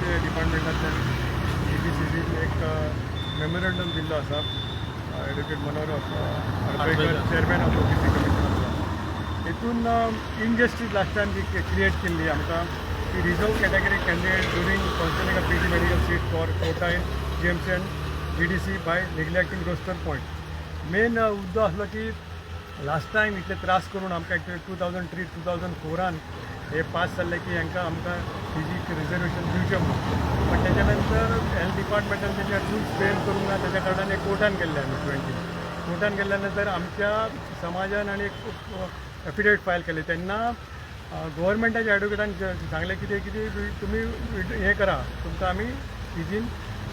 Health डिपार्टमेंटांतल्यान एबीसीसीन एक memorandum दिल्लो आसा. Advocate Manohar Arpaikar, chairman of OBC commission आसा. हितून इनजस्टीस लास्ट टायम जी क्रिएट केल्ली आमकां की reserve category candidate during counselling of PG medical seat for quota in GMC and GDC by neglecting roster point. Main मुद्दो आसलो की last time इतले त्रास करून आमकां एक्चुअली 2003, 2004आन हे पास जाल्ले की हांकां आमकां पीजीक रिजर्वेशन दिवचें म्हणून. पण तेच्या नंतर हेल्थ डिपार्टमेंटान तेजे रूल्स फ्रेम करूंक ना. तेच्या कारणान एक कोर्टान गेल्ले आमी 20. कोर्टान गेल्ल्या नंतर आमच्या समाजान आनी एक एफिडेवीट फायल केले. तेन्ना गव्हर्मेंटाच्या एडवोकेटान सांगलें कितें कितें, तुमी हें करा, तुमकां आमी पीजीन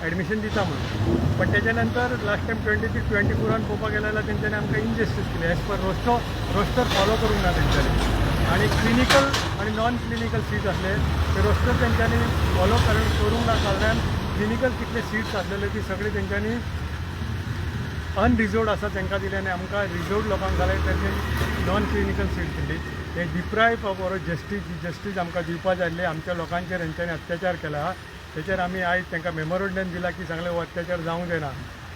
एडमिशन दिता म्हणून. पण तेच्या नंतर लास्ट टायम 23, 24आन पळोवपाक गेले जाल्यार तेंच्यांनी आमकां इनजस्टीस केली as per roster follow करूंक ना तेंच्यांनी आनी क्लिनिकल आनी नॉन क्लिनिकल सीट आसले ते रोस्टर तेंच्यांनी फॉलो करूंक ना. कारणान क्लिनिकल कितले सीट्स आसलेले ती सगळी तेंच्यांनी अनरिजर्वड आसा तांकां दिले आनी आमकां रिजर्वड लोकांक जाल्यार तेंची नॉन क्लिनिकल सीट दिली. हे डिप्रायव ऑफ our justice. Justice आमकां दिवपा जाय आसली. आमच्या लोकांचेर हेंच्यांनी अत्याचार केला. तेचेर आमी आयज तांकां मेमोरंडम दिला की सांगलें, हो अत्याचार जावंक जायना.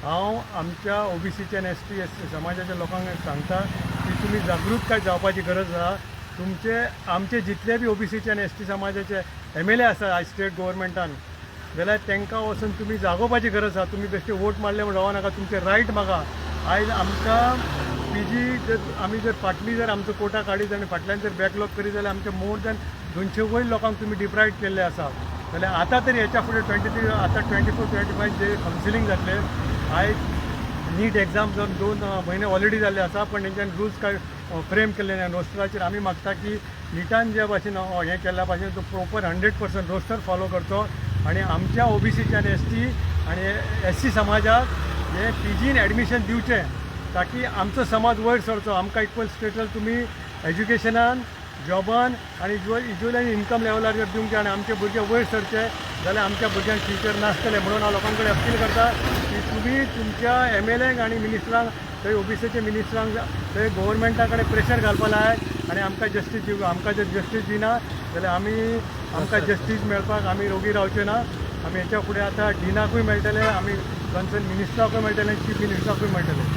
हांव आमच्या ओबीसीच्या आनी एसटी एस समाजाच्या लोकांक सांगता की तुमी जागृतकाय जावपाची गरज आसा. तुमचे आमचे जितले बी ओबीसीचे आनी एसटी समाजाचे एमएलए आसा आयज स्टेट गव्हर्मेंटान, जाल्यार तांकां वचून तुमी जागोवपाची गरज आसा. तुमी बेश्टे वोट मारले म्हूण रावनाका, तुमचे रायट मागा. आयज आमकां पीजी जर आमी जर फाटली जर आमचो कोटा काडीत आनी फाटल्यान जर बॅकलॉग करीत जाल्यार आमचे मोर दॅन 200 वयर लोकांक तुमी डिप्रायव्ड केल्ले आसा. जाल्यार आतां तरी हेच्या फुडें 23, आतां 24, 25 जे कावन्सिलींग जातले, आयज नीट एग्जाम जावन 2 म्हयने ऑलरेडी जाल्ले आसा, पण तेंच्यांनी रुल्स काय फ्रेम केल्ले ना रोस्टराचेर. आमी मागता की निटान ज्या भाशेन हें केल्ल्या भाशेन तो प्रोपर 100% रोस्टर फॉलो करचो आनी आमच्या ओबीसीच्या आनी एसटी आनी एससी समाजाक हे पीजीन एडमिशन दिवचें, ताकी आमचो समाज वयर सरचो. आमकां इक्वल स्टेटस तुमी एज्युकेशनान, जॉबान आनी इज्युअल इन्कम लेवलार जर दिवंक जाय आनी आमचे भुरगे वयर सरचे जाल्यार आमच्या भुरग्यांक फ्युचर नासतलें. म्हणून हांव लोकां कडेन अपील करता की तुमी तुमच्या एमएलएंक आनी मिनिस्टरांक, थंय ओबीसीचे मिनिस्टरांक, थंय गोवोरमेंटा कडेन प्रेशर घालपा लाय आनी आमकां जस्टीस दिवं. आमकां जर जस्टीस दिना जाल्यार आमी आमकां जस्टीस मेळपाक आमी रोगी रावचे ना. आमी हेच्या फुडें आतां डिनाकूय मेळटले, आमी कन्सर्न मिनिस्टराकूय मेळटले, चीफ मिनिस्टराकूय मेळटले.